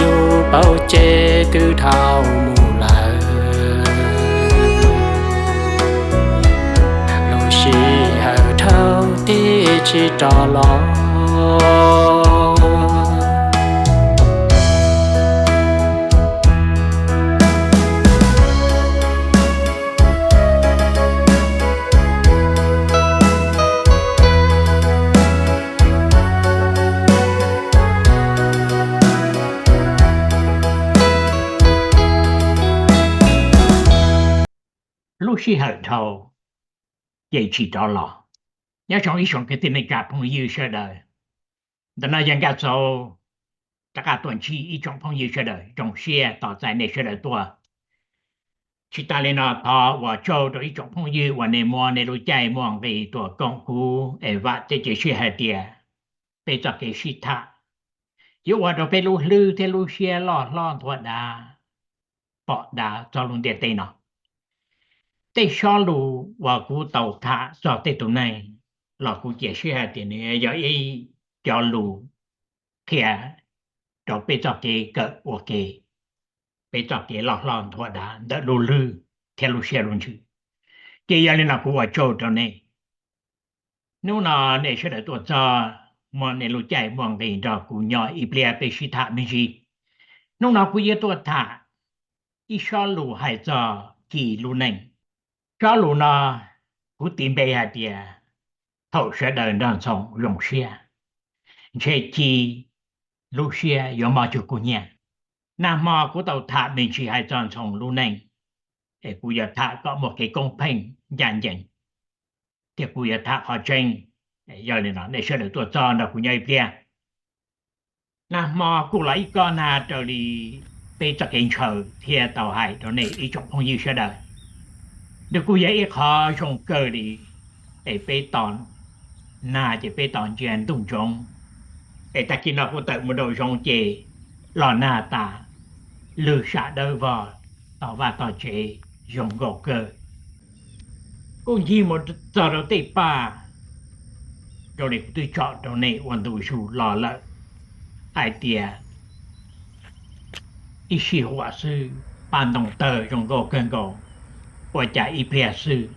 Yus paub ces twb dhau mus lawm, lub sij hawm dhau tib tsis rov los. Lub sij hawm dhau ces tsis rov los. Nyob zoo ib tsoom kwv tij neej tsa phooj ywg sawv daws, ntawm no yog Nkaj Txaus rov qab tuaj ntsib ib tsoom phooj ywg sawv daws, zoo siab tos txais nej sawv daws tuaj. Tsis tas li no thov ua tsaug rau ib tsoom phooj ywg uas nej muab nej lub caij muaj nqis tuaj koom kuv es vam thiab cia siab hais tias peb txoj kev sib tham yuav ua rau peb lub hlwb thiab lub siab loj hlob nthuav dav, pom dav txog lub ntiaj teb no. Tej sob lus uas kuv tau tham txog tej tus neeg los kuv cia siab hais tias nws yog ib cov lus qhia rau peb txoj kev kawm ua ke, peb txoj kev loj hlob nthuav dav ntawm lub hlwb thiab lub siab lub ntsws. Ces yog li no kuv ua tsaug rau nej. Hnub no nej sawv daws tuaj txog, muab nej lub caij muaj nqis nrog kuv nyob ib pliag peb sib tham me ntsis. Hnub no kuv yuav tuaj tham ib sob lus hais txog Ci lub neej. Sob lus no kuv tis npe hais tias thaum sawv daws nrog Ntxhoo zoo siab, ntshe Ci lub siab yuav mob cuag kub hnyiab. Nag hmo kuv tau tham me ntsis hais txog Ntxhoo lub neej, es kuv yuav tham kom muaj kev koob pheej ncaj ncees, thiab kuv yuav tham qhov tseeb. Yog li no nej sawv daws tuaj txog nrog kuv nyob ib pliag. Nag hmo kuj los ib kob nag raws li peb txoj kev ntshaw thiab tau hais rau nej ib tsoom phooj ywg sawv daws. Nws kuj yog ib qho zoo kawg li, es peb tos nag ces peb tos ntsia ntuj ntsoov, es tag kis no kuj tawm mus nraum zoov ces los nag tas, lwg sam dawb vog, tog vaj tog tsev zoo nkauj kawg. Kuj ncig mus txog rau tej paj, rau li kuv twb tsom rau nej ua ntu zus los lawm hais tias ib sij huam xwb paj ntoo tawg zoo nkauj kawg nkaus, ua cas ib pliag xwb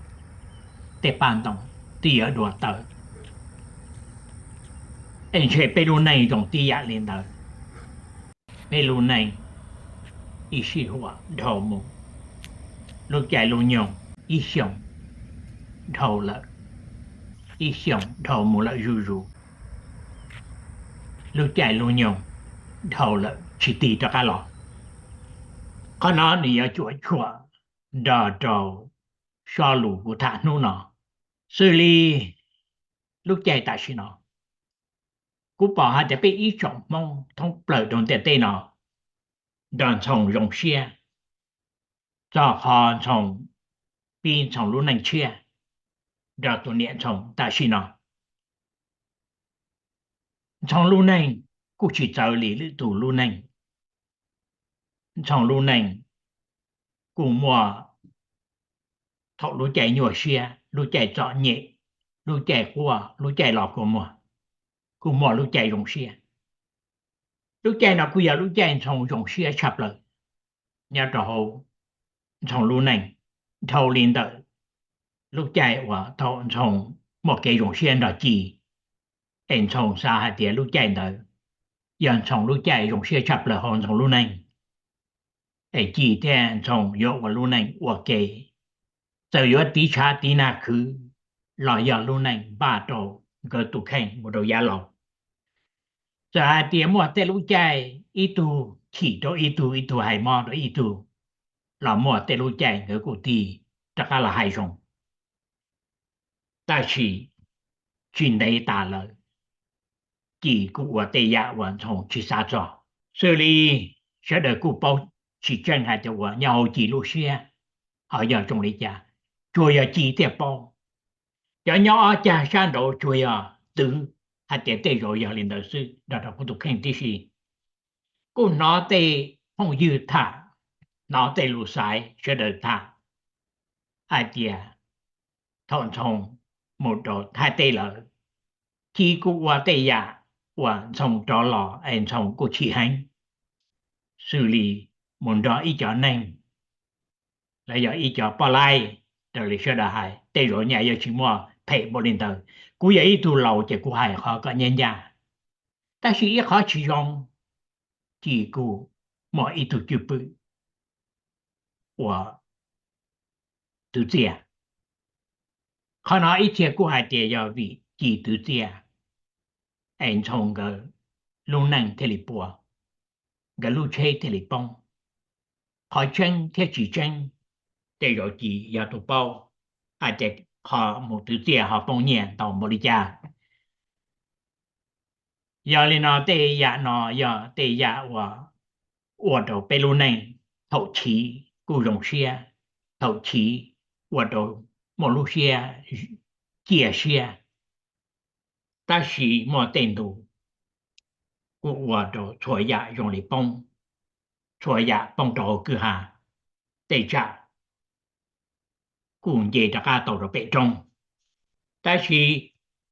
tej paj ntoo twb yuav dua tawg. Es ntshe peb lub neej zoo tib yam li ntawd. Peb lub neej ib sij huam dhau mus, lub caij lub nyoog ib xyoos dhau lawm, ib xyoos dhau mus lawm zuj zus, lub caij lub nyoog dhau lawm tsis tig rov qab los. Qhov no nws yuav cuam tshuam nrog rau sob lus kuv tham hnub no, xws li lub caij tam sim no. Kuv pom hais tias peb ib tsoom Hmoob thoob plaws rau ntiaj teb no nrog Ntxhoo zoo siab, txog qhov Ntxhoo pib Ntxhoo lub neej tshiab nrog tus niam Ntxhoo tam sim no. Ntxhoo lub neej kuj tsis txawv li lwm tus lub neej. Ntxhoo lub neej kuj muaj thaum lub caij nyuaj siab, lub caij txom nyem, lub caij quaj, lub caij los kua muag, kuj muaj lub caij zoo siab. Lub caij no kuj yog lub caij Ntxhoo zoo siab tshaj plaws nyob rau hauv Ntxhoo lub neej. Dhau li ntawm lub caij uas thaum Ntxhoo muaj kev zoo siab nrog Ci, es Ntxhoo xav hais tias lub caij ntawd yog Ntxhoo lub caij zoo siab tshaj plaws hauv Ntxhoo lub neej, es Ci thiab Ntxhoo yuav ua lub neej ua ke, txawm yuav tiv tshav tiv nag khwv los yog lub neej npaj rau nkawd tus kheej mus rau yav laus. Txawm hais tias muaj tej lub caij ib tug chim rau ib tug, ib tug hais mob rau ib tug, los muaj tej lub caij nkawd kuj tig rov qab los hais zoo. Tab sis tsis ntev tas lawm, Ci kuj ua tej yam uas Ntxhoo tsis xav txog. Xws li sawv daws kuj paub tsis tseeb hais tias uas nyob hauv Ci lub siab ho yog zoo li cas, tsuas yog Ci thiaj paub. Cov nyob ob cag sab nraud tsuas yog twv hais tias tej zaum yog li ntawd xwb nrog rau kuv tus kheej tib si. Kuj hnov tej phooj ywg tham, hnov tej lus xaiv sawv daws tham hais tias thaum Ntxhoo mus rau Thaib teb lawm, Ci kuj ua tej yam uas Ntxhoo rov los es Ntxhoo kuj chim heev. xws li mus nrog ib cov neeg los yog ib cov poj laib, raws li sawv daws hais tej zaum nyaj yuav tsis muaj phem npaum li ntawd. Kuv yog ib tug laus ces kuv hais qhov kom nyab ncaj, tab sis ib qhov tsis zoo, Ci kuj muaj ib tug cwj pwm ua twv txiaj. Qhov no ib txhia kuj hais tias yog vim Ci twv txiaj es Ntxhoo nkawd lub neej thiaj li puas, nkawd lub tsheb thiaj li poob. Qhov tseeb thiab tsis tseeb, tej zaum Ci yog tus paub hais tias qhov mus twv txiaj ho poob nyiaj ntau npaum li cas. Yog li no tej yam no yog tej yam uas ua rau peb lub neej thaum chiv kuj zoo siab, thaum chiv ua rau muaj lub siab cia siab, tab sis muaj tej ntu kuj ua rau txhua yam zoo li poob, txhua yam poob rau hauv kwj ha, tej tsam kuj nce rov qab tau rau pem roob. Tab sis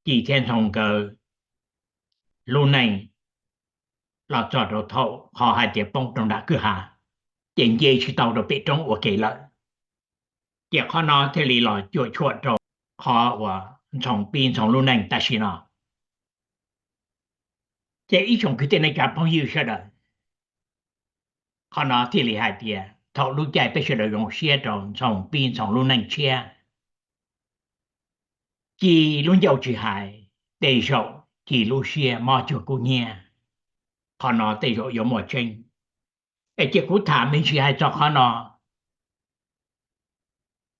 Ci thiab Ntxhoo nkawd lub neej los txog rau thaum qhov hais tias poob rau nram kwj ha, ces nce tsis tau rau pem roob ua ke lawm. Ces qhov no thiaj li los cuam tshuam rau qhov uas Ntxhoo pib Ntxhoo lub neej tam sim no. Ces ib tsoom kwv tij neej tsa phooj ywg sawv daws, qhov no thiaj li hais tias thaum lub caij peb sawv daws zoo siab rau Ntxhoo pib Ntxhoo lub neej tshiab, Ci lub ncauj tsis hais, tej zaum Ci lub siab mob cuag kub hnyiab. Qhov no tej zaum yuav muaj tseeb, es cia kuv tham me ntsis hais txog qhov no.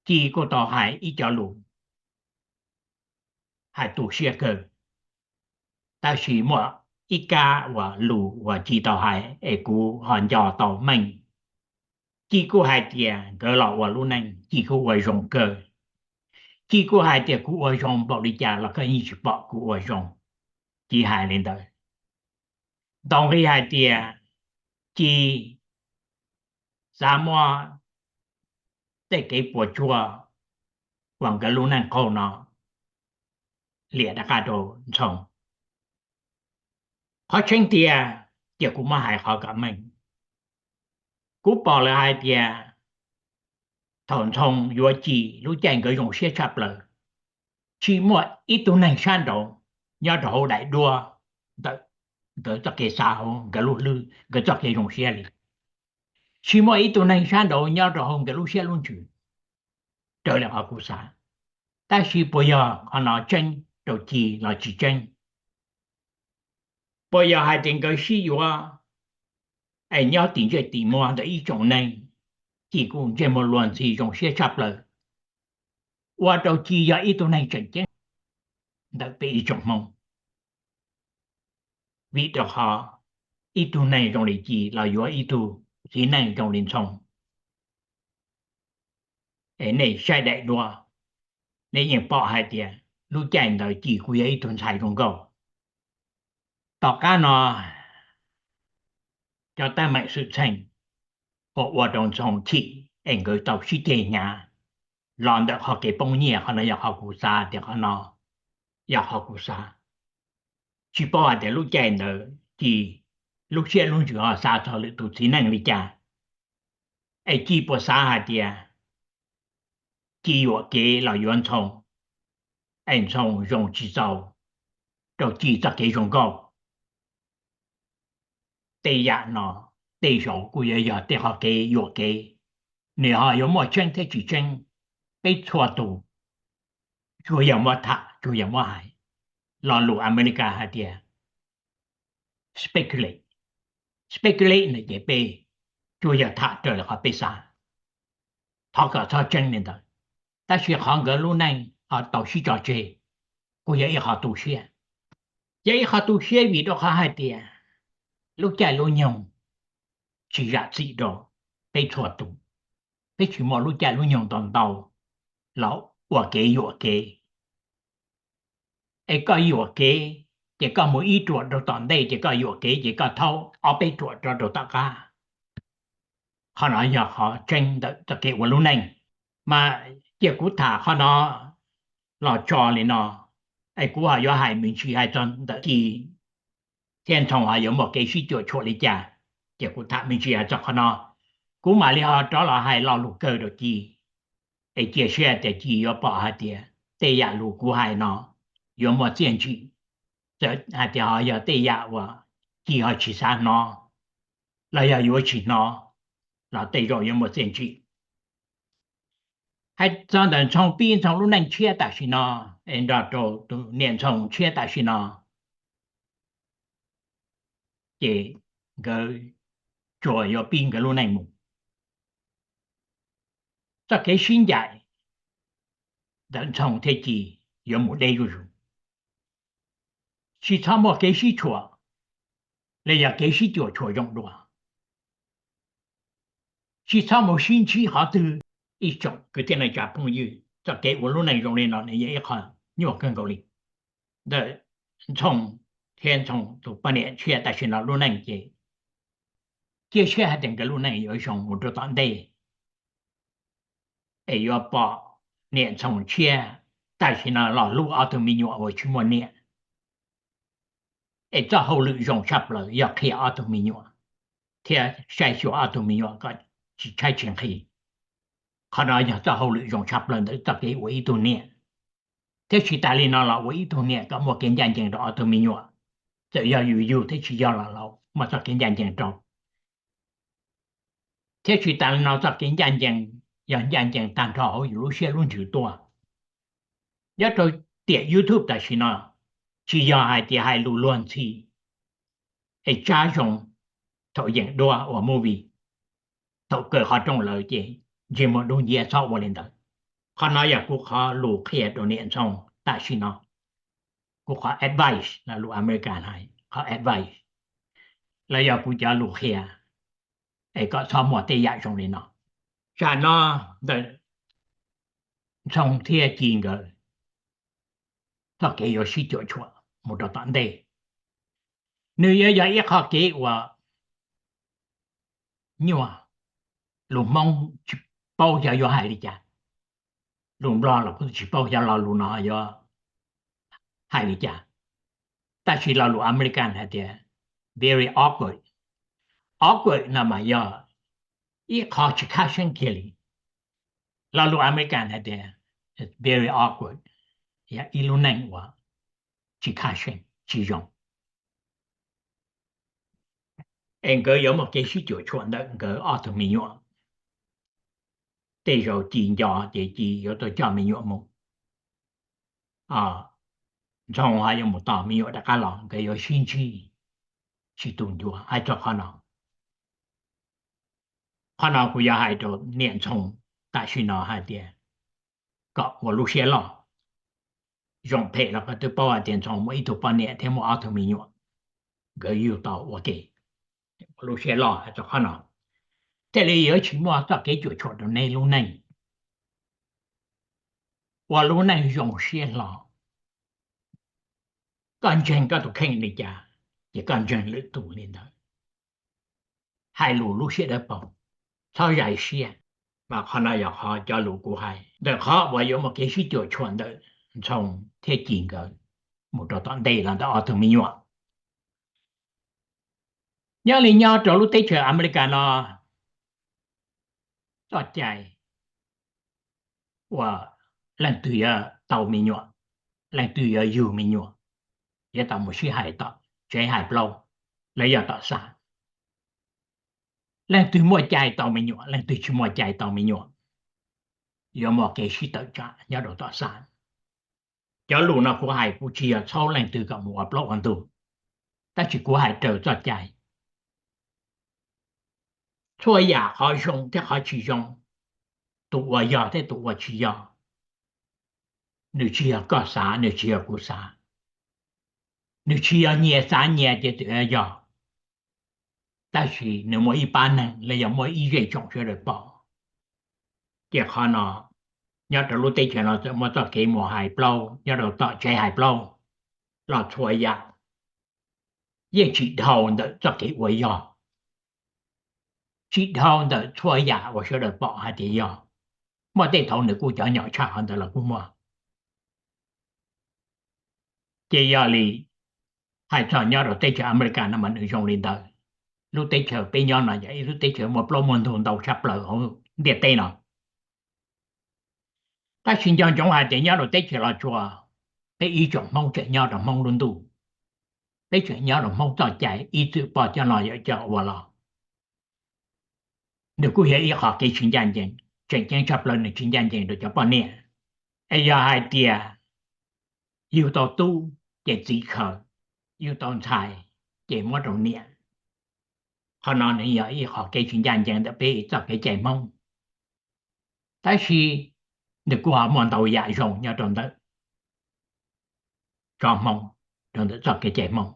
Ci kuj tau hais ib co lus hais tu siab kawg, tab sis muaj ib kab uas lus uas Ci tau hais es kuv ho nco tau meej. Ci kuj hais tias nkawd los ua lub neej Ci kuj ua zoo kawg. Ci kuj hais tias kuv ua zoo npaum li cas los koj yeej tsis pom kuv ua zoo. Ci hais li ntawd. Ntau nqi hais tias Ci xav muab tej kev puas tsuaj uas nkawd lub neej qaug no liam rov qab rau Ntxhoo. Qhov tseeb tiag, cia kuv muab hais qhov kom meej. Kuv pom lawv hais tias thaum Ntxhoo yuav Ci lub caij nkawd zoo siab tshaj plaws, tsis muaj ib tug neeg sab nraud nyob rau hauv daim duab ntawm nkawd txoj kev xav hauv nkawd lub hlwb, nkawd txoj kev zoo siab li. Tsis muaj ib tug neeg sab nraud nyob rau hauv nkawd lub siab lub ntsws raws li qhov kuv xav. Tab sis puas yog qhov no tseeb rau Ci los tsis tseeb? Puas yog hais tias nkawd sib yuav es nyob tim ntsej tim muag ntawm ib tsoom neeg, Ci kuj ntsej muag luag ntxhi zoo siab tshaj plaws, ua rau Ci yog ib tug neeg tseem ceeb ntawm peb ib tsoom Hmoob? Vim rau qhov ib tug neeg zoo li Ci los yuav ib tug txiv neej zoo li Ntxhoo, es nej saib daim duab, nej yeej pom hais tias lub caij ntawd Ci kuj yog ib tug ntxhais zoo nkauj. Tom qab no, cov teeb meem xwm txheej uas ua rau Ntxhoo chim es nkawd tau sib ceg hnyav los ntawm qhov kev poob nyiaj, qhov no yog qhov kuv xav tias qhov no yog qhov kuv xav. Tsis paub hais tias lub caij ntawd Ci lub siab lub ntsws ho xav txog lwm tus txiv neej li cas, es Ci puas xav hais tias Ci yuam kev los yuav Ntxhoo, es Ntxhoo zoo tsis txaus rau Ci txoj kev zoo nkauj. Tej yam no tej zaum kuj yuav yog tej qhov kev yuam kev, nws ho yuav muaj tseeb thiab tsis tseeb, peb txhua tus tsuas yog muab tham tsuas yog muab hais. Lo lus Amelikas hais tias speculate, speculate no ces peb tsuas yog tham raws li qhov peb xav, thov kom txhob tseeb li ntawd. Tab sis qhov nkawd lub neej ho tau sib tso tseg kuj yog ib qho tu siab. Yog ib qho tu siab vim rau qhov hais tias lub caij lub nyoog tsis zam txim rau peb txhua tus. Peb tsis muaj lub caij lub nyoog ntau ntau los ua kev yuam kev. Es koj yuam kev, ces koj mus ib ruam rau tom ntej, ces koj yuam kev ces koj thaub ob peb ruam rau rau tom qab. Qhov no yog qhov tseeb ntawm txoj kev ua lub neej. Mas cia kuv tham qhov no los tso li no, es kuv ho yuav hais me ntsis hais txog ntawm Ci thiab Ntxhoo ho yuav muaj kev sib cuam tshuam li cas. Ces kuv tham me ntsis hais txog qhov no, kuv mam li ho rov los hais lo lus kawg rau Ci, es cia siab tias Ci yuav pom hais tias tej yam lus kuv hais no yuav muaj txiaj ntsim. Txawm hais tias ho yog tej yam uas Ci ho tsis xav hnov los yog yuav tsis hnov los tej zaum yuav muaj txiaj ntsim. Hais txog ntawm Ntxhoo pib Ntxhoo lub neej tshiab tam sim no, es nrog rau tus niam Ntxhoo tshiab tam sim no, ces nkawd tsuas yuav pib nkawd lub neej mus. Txoj kev sib ncaim ntawm Ntxhoo thiab Ci yuav mus deb zuj zus. Tsis txhob muaj kev sib tshuam los yog kev sib cuam tshuam zoo dua. Tsis txhob mus sib ntsib qhov twg. Ib tsoom kwv tij neej tsa phooj ywg, txoj kev ua lub neej zoo li no nws yog ib qho nyuaj kawg nkaus li. Ntawm Ntxhoo thiab Ntxhoo tus poj niam tshiab tam sim no lub neej ces cia siab hais tias nkawd lub neej yuav zoo mus rau tom ntej, es yuav pom niam Ntxhoo tshiab tam sim no los hlub ob tug me nyuam uas tsis muaj niam. Es txoj hauj lwm zoo tshaj plaws yog qhia ob tug me nyuam thiab saib xyuas ob tug me nyuam kom tsis tshaib tsis nqhis. Qhov no yog txoj hauj lwm zoo tshaj plaws ntawm txoj kev ua ib tug niam. Thiab tsis tas li no los ua ib tug niam kom muaj kev ncaj ncees rau ob tug me nyuam, txawm yog yus yug thiab tsis yog los los muaj txoj kev ncaj ncees rau. Thiab tsis tas li no txoj kev ncaj ncees yog ncaj ncees tag nrho hauv yus lub siab lub ntsws tuaj. Nyob rau tiam YouTube tam sim no, tsis yog hais tias hais lus luag ntxhi es tsab zoo thaum yeem duab ua movie, thaum kaw qhov rooj lawm ces ntsej muag dub nciab, txhob ua li ntawd. Qhov no yog kuv qhov lus qhia rau niam Ntxhoo tam sim no, kuv qhov advice, lus America hais qhov advice, los yog kuv cov lus qhia, es kom txhob muaj tej yam zoo li no. Tsam no ntawm Ntxhoo thiab Ci nkawd txoj kev yuav sib cuam tshuam mus rau tom ntej, nws yuav yog ib qho kev uas nyuaj. Lus Hmoob tsis paub xyov yuav hais li cas, lus Nplog los kuv tsis paub xyov lo lus no yuav hais li cas, tab sis lo lus American hais tias very awkward. Awkward no mas yog ib qho tsis khab seeb kiag li. Lo lus American hais tias very awkward, yog ib lub neej uas tsis khab seeb tsis zoo. Es nkawd yuav muaj kev sib cuam tshuam ntawm nkawd ob tug me nyuam. Tej zaum Ci nco ces Ci yuav tau coj me nyuam mus, Ntxhoo ho yuav mus tos me nyuam rov qab los, nkawd yuav sib ntsib tsis tu ncua hais txog qhov no. Qhov no kuv yuav hais rau niam Ntxhoo tam sim no hais tias kom ua lub siab loj. Zoo phem los koj twb paub hais tias Ntxhoo muaj ib tug poj niam thiab muaj ob tug me nyuam, nkawd yug tau ua ke. Ua lub siab loj hais txog qhov no, thiaj li yuav tsis muaj txoj kev cuam tshuam rau neb lub neej. Ua lub neej zoo siab hlo. Koj ntseeg koj tus kheej li cas, ces koj ntseeg lwm tus li ntawd. Hais lus lub siab dawb paug, txhob zais siab. Mas qhov no yog qhov cov lus kuv hais ntawm qhov uas yuav muaj kev sib cuam tshuam ntawm Ntxhoo thiab Ci nkawd mus rau tom ntej los ntawm ob tug me nyuam. Nyob li nyob rau lub teb chaws Amelikas no, txoj cai uas leej twg yuav tau me nyuam, leej twg yuav yug me nyuam, yuav tau mus sib hais tom tsev hais plaub los yog tom xav. Leej twg muaj cai tau me nyuam, leej twg tsis muaj cai tau me nyuam, yuav muaj kev sib tawm tsam nyob rau tom xav. Cov lus no kuv hais kuv tsis yog txhawb leej twg kom mus ua plaub ua ntug, tab sis kuv hais raws txoj cai. Txhua yam qhov zoo thiab qhov tsis zoo, tus uas yog thiab tus uas tsis yog, nws tsis yog koj xav, nws tsis yog kuv xav, nws tsis yog nyias xav nyias ces txawm yog, tab sis nws muaj ib pab neeg los yog muaj ib zej tsoom sawv daws pom. Ces qhov no, nyob rau lub teb chaws no txawm muaj txoj kev mus hais plaub nyob rau tom tsev hais plaub los txhua yam yeej tsis dhau ntawm txoj kev ua yog, tsis dhau ntawm txhua yam uas sawv daws pom hais tias yog. Muaj tej thaum nws kuj cov nyom tshaj qhov ntawd los kuj muaj. Ces yog li hais txog nyob rau teb chaws Amelikas no mas nws zoo li ntawd. lub teb chaws peb nyob no yog ib lub teb chaws muaj plaub muaj ntug ntau tshaj plaws hauv ntiaj teb no. Tab sis nco ntsoov hais tias nyob rau teb chaws Los Tsuas, peb ib tsoom Hmoob tseem nyob rau Hmoob lub ntuj, peb tseem nyob rau Hmoob txoj cai ib txwm pom cov no yawm cov ua los. Nws kuj yog ib qho kev tsis ncaj ncees, tseem ceeb tshaj plaws nws tsis ncaj ncees rau cov poj niam. Es yog hais tias yug tau tub ces txiv khaws, yug tau ntxhais ces muab rau niam. Qhov no nws yog ib qho kev tsis ncaj ncees ntawm peb txoj kev cai Hmoob. Tab sis nws kuj ho muaj ntau yam zoo nyob rau ntawm tsob Hmoob, rau ntawm txoj kev cai Hmoob.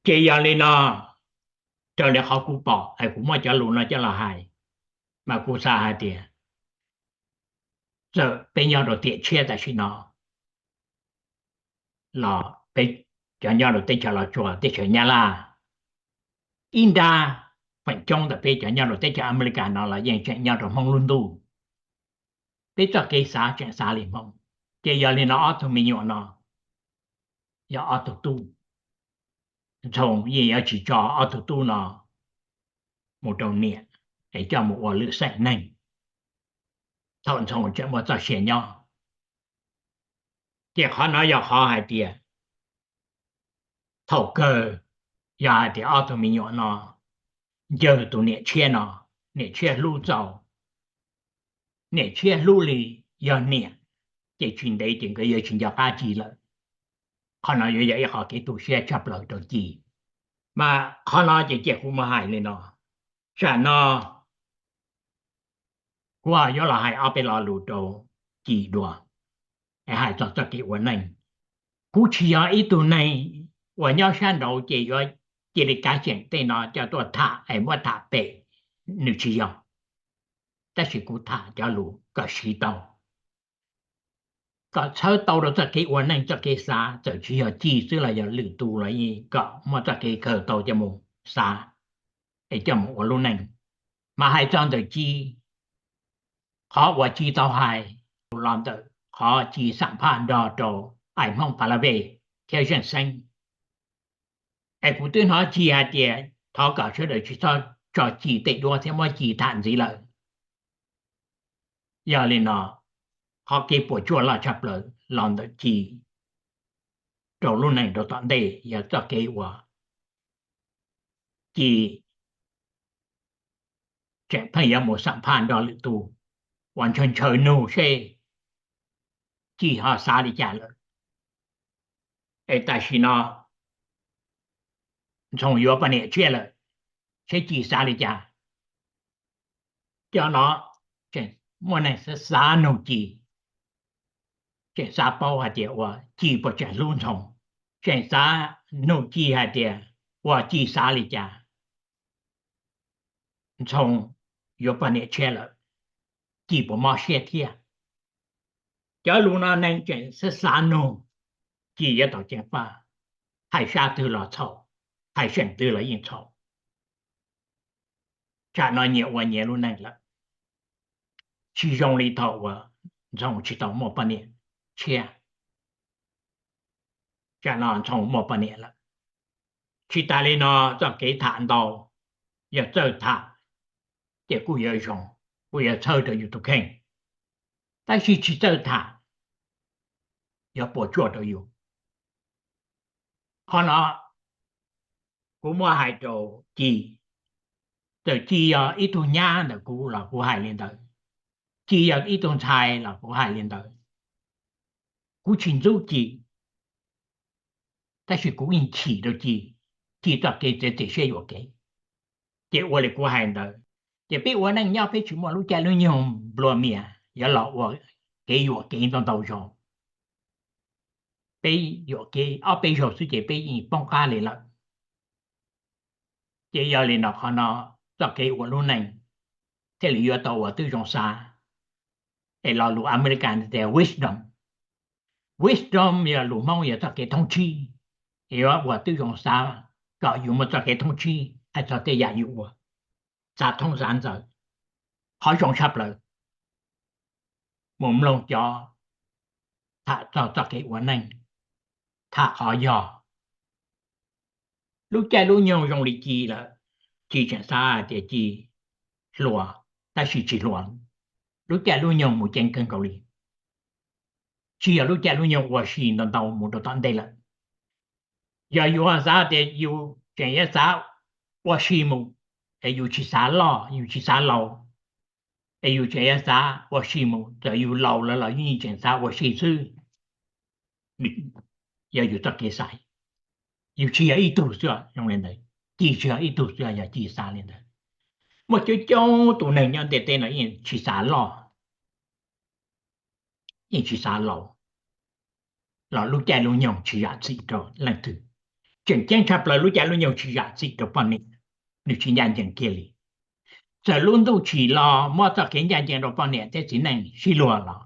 Ces yog li no, raws li qhov kuv pom es kuv muab cov lus no coj los hais, mas kuv xav hais tias txawm peb nyob rau tiam tshiab tam sim no los peb cov nyob rau teb chaws Los Tsuas, teb chaws Nyab Laj, ib nrab feem coob ntawm peb cov nyob rau teb chaws Amelikas no los yeej tseem nyob rau Hmoob lub ntuj. Peb txoj kev xav tseem xav li Hmoob. Ces yog li no ob tug me nyuam no yog ob tug tub, Ntxhoo yeej yuav tsis tso ob tug tub no mus rau niam es coj mus ua lwm xeem neeg, thaum Ntxhoo tseem muaj txoj sia nyob. Ces qhov no yog qhov hais tias thaum kawg yog hais tias ob tug me nyuam no ncawg tus niam tshiab no, niam tshiab hlub txaus, niam tshiab hlub li yog niam, ces tsis ntev ces nkawd yuav tsis nco qab Ci lawm. Qhov no yuav yog ib qho kev tu siab tshaj plaws rau Ci. Mas qhov no ces cia kuv muab hais li no. Tsam no kuv ho yuav los hais ob peb lo lus rau Ci dua, es hais txog txoj kev ua neej. Kuv tsis yog ib tug neeg uas nyob sab nraud ces yuav cia li kav xyeem tej no coj tuaj tham es muab tham pem, nws tsis yog. Tab sis kuv tham cov lus kom siv tau, kom txhawb tau rau txoj kev ua neej txoj kev xav, txawm tsis yog Ci xwb los yog lwm tus los yeej kom muaj txoj kev khaws tau coj mus xav es coj mus ua lub neej. Mas hais txog ntawm Ci, qhov uas Ci tau hais los ntawm qhov Ci xam phaj nrog rau Ais Hmoob Pha La Vej thiab Zeej Xeeb, es kuv twb hnov Ci hais tias thov kom sawv daws tsis txhob tso Ci tej duab thiab muab Ci tham ntxiv lawm. Yog li no, qhov kev puas tsuaj loj tshaj plaws los ntawm Ci rau lub neej rau tom ntej yog txoj kev uas Ci tseem pheej yuav mus xam phaj nrog lwm tus uas ntshaw ntshaw nug seb Ci ho xav li cas lawm. Es tam sim no Ntxhoo yuav poj niam tshiab lawm, seb Ci xav li cas. Cov no tseem muaj neeg xav xav nug Ci, tseem xav paub hais tias uas Ci puas tseem hlub Ntxhoo, tseem xav nug Ci hais tias uas Ci xav li cas. Ntxhoo yuav poj niam tshiab lawm, Ci puas mob siab thiab. Cov lus no neeg tseem xav xav nug Ci yuav tau ceev faj, hais sab twg los txhaum, hais seem twg los yeej txhaum. Tsam no nyias ua nyias lub neej lawm, tsis zoo li thaum uas Ntxhoo tsis tau muaj poj niam tshiab. Tsam no Ntxhoo muaj poj niam lawm. Tsis tas li no txoj kev tham ntau, yog txawj tham ces kuj yuav zoo, kuj yuav txhawb rau yus tus kheej. Tab sis tsis txawj tham, yuav puas tsuaj rau yus. Qhov no kuv muab hais rau Ci. Txawm Ci yog ib tug nyab ntawm kuv los kuv hais li ntawd, Ci yog ib tug ntxhais los kuv hais li ntawd. Kuv tsis ntxub Ci, tab sis kuv yeej chim rau Ci, Ci txoj kev txiav txim siab yuam kev. Ces ua li kuv hais ntawd, ces peb ua neej nyob peb tsis muaj lub caij lub nyoog nplua mias yuav los ua kev yuam kev ntau ntau zaus. Peb yuam kev ob peb zaus xwb ces peb yeej poob qab li lawm. Ces yog li no qhov no txoj kev ua lub neej thiaj li yuav tau ua tib zoo xav. Es lo lus Amelikas tias wisdom. Wisdom yog lus Hmoob yog txoj kev thoob tsib. Yuav ua tib zoo xav kom yus muaj txoj kev thoob tsib hais txog tej yam yus ua, xav thoob xav ntxaws. Qhov zoo tshaj plaws, mus mloog cov tham txog txoj kev ua neej, tham qhov yog. Lub caij lub nyoog zoo li Ci lawm, Ci tseem xav hais tias Ci hluas, tab sis tsis hluas. Lub caij lub nyoog mus ceev kawg nkaus li, tsis yog lub caij lub nyoog ua si ntau ntau mus rau tom ntej lawm. Yog yus xav tias yus tseem yuav xav ua si mus, es yus tsis xav loj, yus tsis xav laus, es yus tseem yuav xav ua si mus, txawm yus laus lawm los yus yeej tseem xav ua si xwb. Yog yus txoj kev xaiv, yus tsis yog ib tug xwb zoo li ntawd, Ci tsis yog ib tug xwb, yog Ci xav li ntawd. Muaj coob coob tus neeg nyob ntiaj teb no yeej tsis xav loj, yeej tsis xav laus, los lub caij lub nyoog tsis zam txim rau leej twg. Tseem ceeb tshaj plaws lub caij lub nyoog tsis zam txim rau poj niam, nws tsis ncaj ncees kiag li. Txawm lub ntuj tsim los muab txoj kev ncaj ncees rau poj niam thiab txiv neej sib luag los,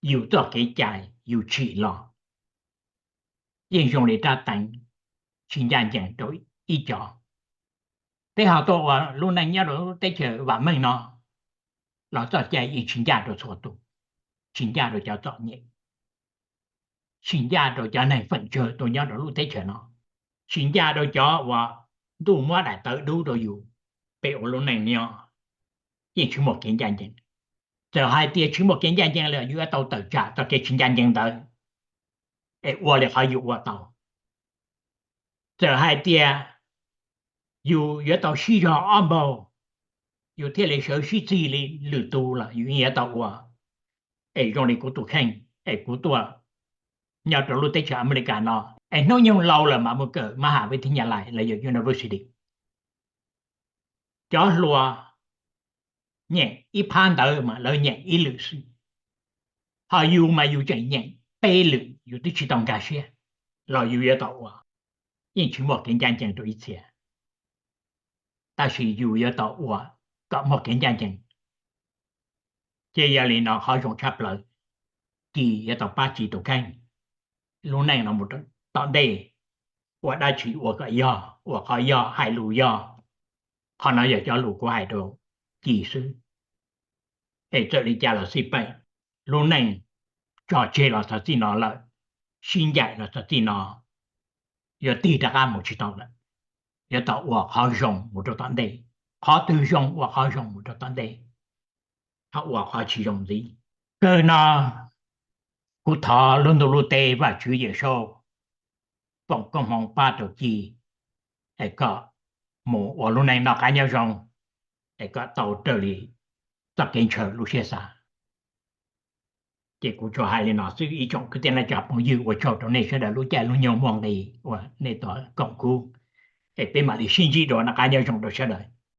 yus txoj kev cai yus tsim los yeej zoo li rab teev, tsis ncaj ncees rau ib co. Peb ho tuaj ua lub neej nyob rau lub teb chaws vam meej no los txoj cai yeej tsis ncaj rau txhua tus, tsis ncaj rau cov txom nyem, tsis ncaj rau cov neeg feem tsawg tuaj nyob rau lub teb chaws no, tsis ncaj rau cov uas ntuj muab daim tawv dub rau yus, peb ua lub neej nyob yeej tsis muaj kev ncaj ncees. Txawm hais tias tsis muaj kev ncaj ncees los yus yuav tau tawm tsam txoj kev tsis ncaj ncees ntawd es ua li qhov yus ua tau. Txawm hais tias yus yuav tau sib zog ob npaug, yus thiaj li sawv sib txig li lwm tus los yus yeej yuav tau ua. Es zoo li kuv tus kheej es kuv tuaj nyob rau lub teb chaws Amelikas no, es hnub nyoog laus lawm mas mus kawm mab has vib thib nyab lais los yog university. Cov hluas nyeem ib phab ntawv mas lawv nyeem ib lwm xwb, ho yus mas yus tseem nyeem peb lwm, yus twb tsis tau nkag siab los yus yuav tau ua. Yeej tsis muaj kev ncaj ncees rau ib txhia, tab sis yus yuav tau ua kom muaj kev ncaj ncees. Ces yog li no qhov zoo tshaj plaws, Ci yuav tau pab Ci tus kheej, lub neej no mus tom ntej, ua dab tsi ua kom yog, ua qhov yog, hais lus yog. Qhov no yog cov lus kuv hais rau Ci xwb. Es txawm li cas los xij peem, lub neej tso tseg los txog txij no lawm, sib ncaim los txog txij no, yuav tig rov qab mus tsis tau lawm. Yuav tau ua qhov zoo mus rau tom ntej, qhov twg zoo ua qhov zoo mus rau tom ntej, ho ua qhov tsis zoo ntxiv. Kawg no kuv thov lub ntuj lub teb Vajtswv Yawm Saub foom koob hmoov pab rau Ci es kom mus ua lub neej noj qab nyob zoo, es kom tau raws li txoj kev ntshaw lub siab xav. Ces kuv tsuas hais li no xwb ib tsoom kwv tij neej tsa phooj ywg, ua tsaug rau nej sawv daws lub caij lub nyoog muaj nqis uas nej tau koom kuv, es peb mam li sib ntsib dua, noj qab nyob zoo rau sawv daws.